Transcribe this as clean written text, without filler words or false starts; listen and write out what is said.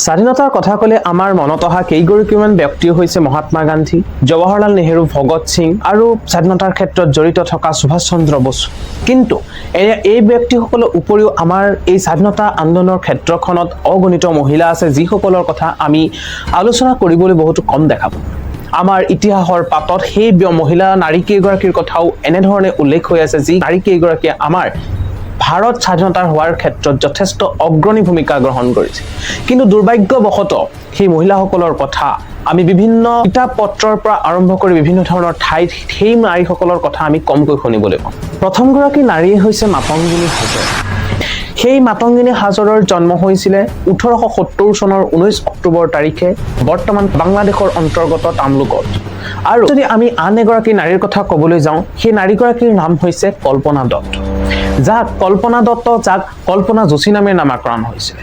স্বাধীনতাৰ কথা ক'লে আমাৰ মনত অহা কেইগৰাকীমান ব্যক্তি হৈছে মহাত্মা গান্ধী, জৱাহৰলাল নেহেৰু, ভগত সিং আৰু স্বাধীনতাৰ ক্ষেত্ৰত জড়িত থকা সুভাষ চন্দ্ৰ বসু। কিন্তু এই ব্যক্তিসকলৰ উপৰিও আমাৰ এই স্বাধীনতা আন্দোলনৰ ক্ষেত্ৰখনত অগণিত মহিলা আছে, যিসকলৰ কথা আমি আলোচনা কৰিবলৈ বহুতো কম দেখা পাওঁ। আমাৰ ইতিহাসৰ পাতত সেই মহিলা নাৰী কেইগৰাকীৰ কথাও এনেধৰণে উল্লেখ হৈ আছে, যি নাৰী কেইগৰাকীয়ে আমাৰ ভাৰত স্বাধীনতাৰ হোৱাৰ ক্ষেত্ৰত যথেষ্ট অগ্ৰণী ভূমিকা গ্ৰহণ কৰিছে। কিন্তু দুৰ্ভাগ্যবশতঃ সেই মহিলাসকলৰ কথা আমি বিভিন্ন কিতাপ পত্ৰৰ পৰা আৰম্ভ কৰি বিভিন্ন ধৰণৰ ঠাইত সেই নাৰীসকলৰ কথা আমি কমকৈ শুনিবলৈ পাওঁ। প্ৰথমগৰাকী নাৰীয়ে হৈছে মাতংগিনী হাজৰ। সেই মাতংগিনী হাজৰৰ জন্ম হৈছিলে 1870 চনৰ 19 অক্টোবৰ তাৰিখে বৰ্তমান বাংলাদেশৰ অন্তৰ্গত তামলুকত। আৰু যদি আমি আন এগৰাকী নাৰীৰ কথা ক'বলৈ যাওঁ, সেই নাৰীগৰাকীৰ নাম হৈছে কল্পনা দত্ত, যাক কল্পনা দত্ত, যাক কল্পনা যোশী নামে নামাকৰণ হৈছিলে।